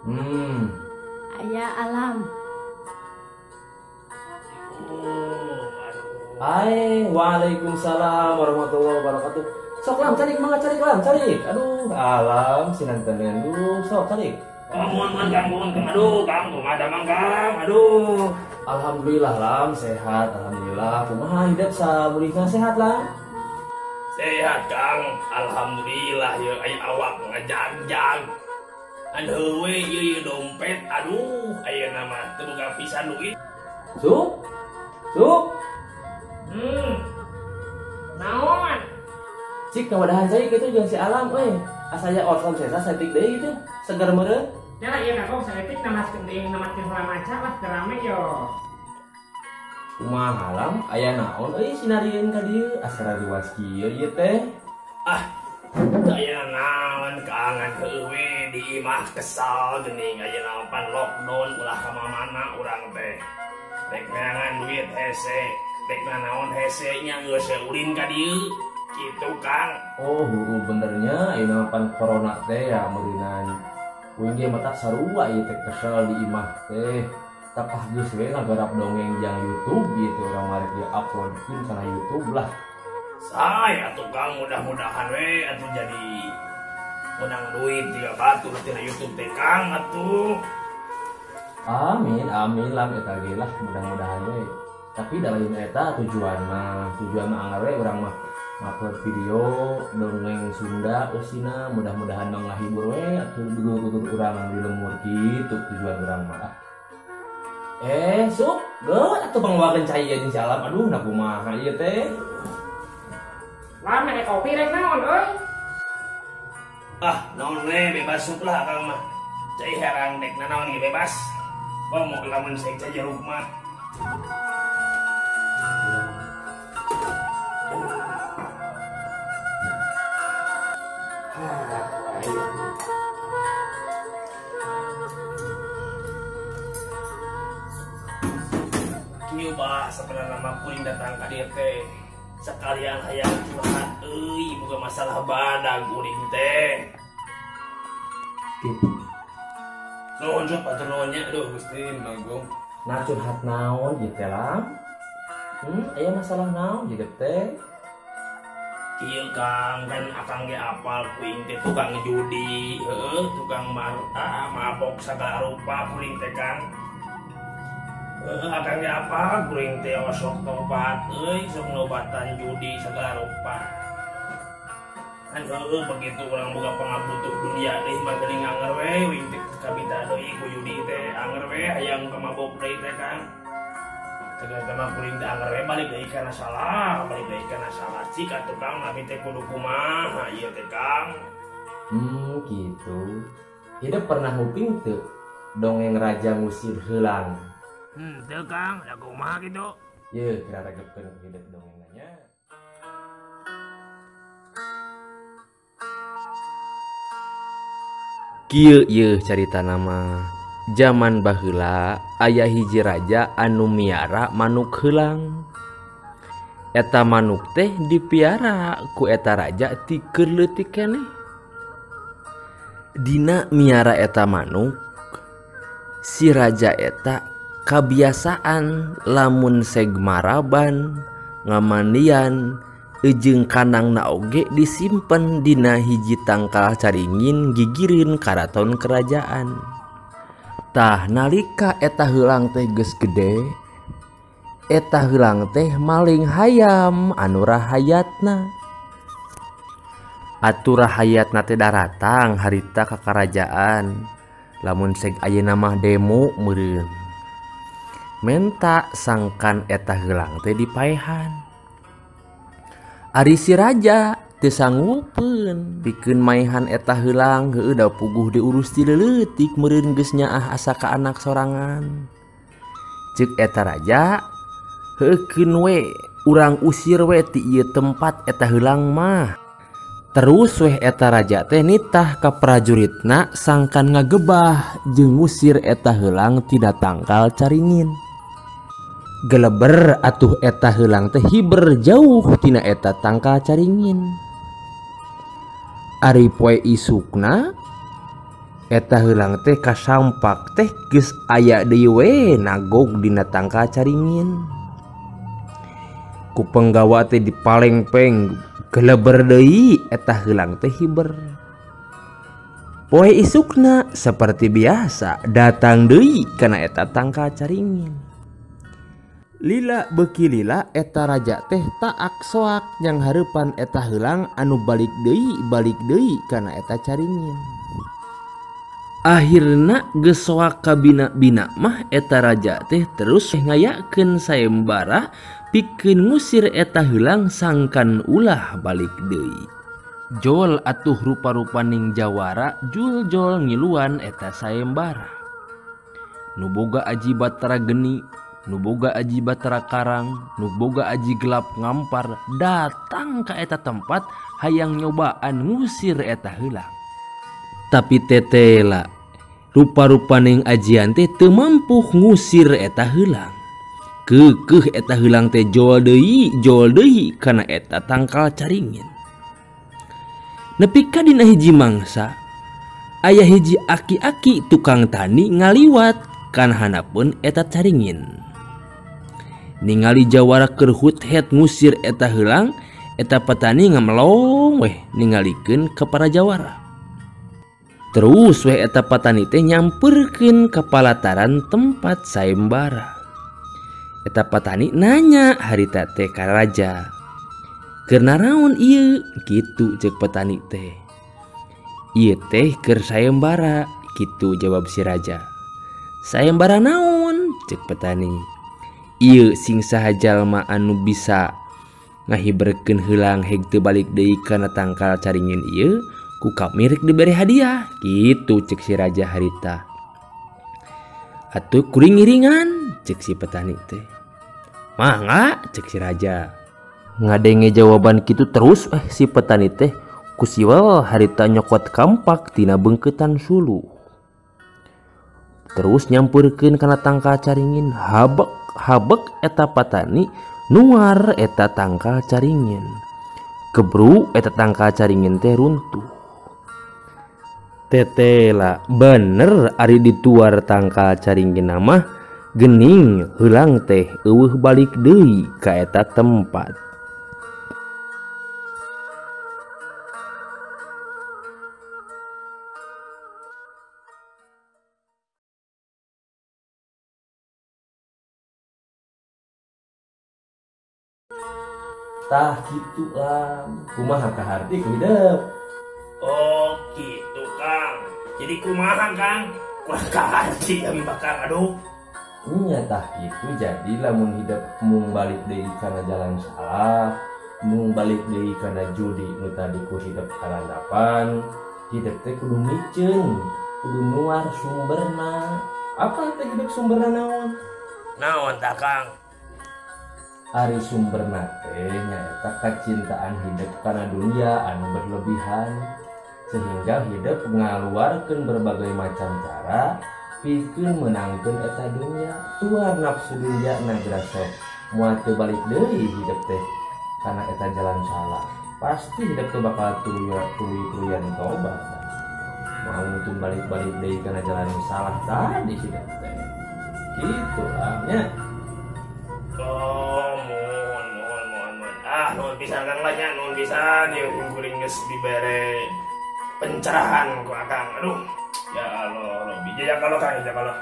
Aya alam. Hai, waalaikumsalam warahmatullahi wabarakatuh. Sok Lam, calik mangga calik Lam, calik. Aduh, alam sinantenan duh, sok calik. Oh, mohon Kang, mohon Kang. Aduh, Kang, kumaha damang Kang. Aduh. Alhamdulillah Lam, sehat alhamdulillah. Kumaha hidup saburihna sehat Lam? Sehat Kang, alhamdulillah ya aya awak ngajagjag. Aduh we ieu dompet, aduh ayeuna mah teu boga pisan duit. Sup? Sup? Naon? Cik kawadahan cai kitu jeung si Alam euy. Asa aya orson sesa saeutik deui gitu. Seger meureun. Ya lah ieu kakong saeutik namaskeun deui namatkeun heula maca lah teu rame yo. Kumaha Lam, aya naon euy sinarieun ka dieu asa rariwas kieu ieu teh. Ah, teu aya naon Kang, heueuh we di imah kesal geuning ayeuna pan lockdown ulah ka mana urang teh. Rek neangan duit hese, rek nanaon hese nya geus ulin ka dieu. Gitu Kang. Oh, heueuh benernya ayeuna pan corona teh ya meureunan. Kuing ge matak sarua ieu teh kesel di imah teh. Tapah geus we ngagarap dongeng jang YouTube gitu urang marek dia uploadkeun kana YouTube lah. Saya atuh Kang mudah-mudahan we atuh jadi menang duit tiga batu tina YouTube teh Kang atuh. Amin amin lam eta ge lah mudah-mudahan we. Tapi da lain eta tujuan mah anggar we urang mah ngupload video dongeng Sunda eusina mudah-mudahan mah ngahibur we atuh dulur-dulur urang di lembur kitu tujuan urang mah. Sup, geus atuh pangwakeun cai jeung si Alam. Aduh, na kumaha ieu teh? Lam rek kopi rek naon euy? Ah, naon we bebas sup lah Kang mah. Cai herang dek nanaon ge bebas. Komo lamun sae cai jeruk mah. Kieu bah sabenerna mah kuring datang ka dieu teh sekalian hayang curhat euy boga masalah badag kuring teh. Nuhun sok atur nuhun nya aduh Gusti Agung. Nah curhat naon ieu teh Lam? Aya masalah naon ieu teh? Kieu Kang, kan akang ge apal kuing teh tukang judi, heueuh tukang mabok sagala rupa kuring teh Kang. Akang ge apal kuring teh osok tobat euy sok ngobatan judi sagala rupa. Kan heueuh begitu urang boga pangabutuh dunia deui mah geuning anger we wing teh kabita deui ku judi teh anger we hayang kamabok deui teh Kang. Tegas mah kuring teh anger we balik deui kana salah, balik deui kana salah cik atuh Kang abi teh kudu kumaha ieu teh Kang. Gitu. Hidup pernah nguping teu dongeng raja ngusir heulang. Teu Kang, da kumaha kitu? Yeuh, kira regepkeun hidup dongeng nya. Kieu yeuh carita nama. Jaman baheula aya hiji raja anu miara manuk heulang. Eta manuk teh dipiara ku eta raja ti keur leutik keneh. Dina miara eta manuk, si raja eta kabiasaan lamun seg maraban ngamandian jeung kandangna oge disimpen dina hiji tangkal caringin gigireun karaton kerajaan. Tah nalika eta heulang teh geus gede, eta heulang teh maling hayam anu rahayatna. Atuh rahayatna teh daratang harita ka karajaan. Lamun seg ayeuna mah demo meureun. Menta sangkan eta heulang teh dipaehan. Ari si raja teu sanggupeun pikeun maehan eta heulang heueuh da puguh diurus ti leutik meureun geus nyaah asa ka anak sorangan. Ceuk eta raja heukeun we urang usir we ti ieu tempat eta heulang mah. Terus weh eta raja teh nitah ka prajuritna sangkan ngagebah jeung ngusir eta heulang tina tangkal caringin. Geleber atuh eta heulang teh hiber jauh tina eta tangkal caringin. Ari poe isukna Eta heulang teh kasampak teh geus aya deui we nagog dina tangkal caringin. Ku penggawa teh dipalengpeng geleber deui eta heulang teh hiber. Poe isukna seperti biasa datang deui kana eta tangkal caringin. Lila beuki lila eta raja teh taak soak yang hareupan eta heulang anu balik deui kana eta caringin. Akhirna geus soak kabina-bina mah eta raja teh terus ngayakeun sayembara pikeun ngusir eta heulang sangkan ulah balik deui. Jol atuh rupa-rupaning jawara jul-jol ngiluan eta sayembara. Nu boga aji batara geni, nu boga aji batara karang, nu boga aji gelap ngampar datang ka eta tempat hayang nyobaan ngusir eta heulang. Tapi tetela rupa-rupaning ajian teh teu mampu ngusir eta heulang. Keukeuh eta heulang teh jol deui kana eta tangkal caringin. Nepi ka dina hiji mangsa aya hiji aki-aki tukang tani ngaliwat kana hanapeun eta caringin. Ningali jawara keur hut-het ngusir eta heulang, eta petani ngamelong weh ningalikeun ka para jawara. Terus weh eta petani teh nyamperkeun ka palataran tempat sayembara. Eta petani nanya harita teh ka raja. Keur naraon ieu? Kitu ceuk petani teh. Ieu teh keur sayembara, kitu jawab si raja. Sayembara naon? Ceuk petani. Ieu sing saha jalma anu bisa ngahiberkeun heulang heg teu balik deui kana tangkal caringin ieu, ku kami rek dibere hadiah, kitu ceuk si raja harita. Atuh kuring ngiringan, ceuk si petani teh. Mangga, ceuk si raja. Ngadenge jawaban kitu terus si petani teh ku siwel harita nyokot kampak tina beungkeutan suluh. Terus nyampeurkeun kana tangkal caringin, habek habek eta petani nuar eta tangkal caringin. Kebru eta tangkal caringin teh runtuh. Tetela bener ari dituar tangkal caringin mah gening heulang teh eueuh balik deui ka eta tempat. Tah kitu lah, kumaha kaharti ku hidep. Oh gitu Kang. Jadi kumaha Kang? Kurang kaharti abi bakal aduh. Nya tah kitu jadi lamun hidep mung balik deui kana jalan salah, mung balik deui kana judi nu tadi ku hidep karandapan, hidep teh kudu miceun, kudu nuar sumberna. Apa teh hidep sumberna naon? Naon tah Kang? Ari sumberna teh nyaeta kacintaan hidup kana dunia anu berlebihan sehingga hidup ngaluarkeun berbagai macam cara pikeun meunangkeun eta dunia. Tuar nafsu dunia na gerasa moal teu balik deui hidup teh kana eta jalan salah. Pasti hidup teh bakal tuluy-tuluyan tobat. Moal mungkin balik-balik deui kana jalan salah tadi hidup teh. Kitu lah nya. Oh, mohon. Ah, nuhun pisan Kang lah nya, nuhun pisan ieu kuring geus dibere pencerahan ku Akang. Aduh, ya Allah, Rabbi. Jazakallah Kang, jazakallah.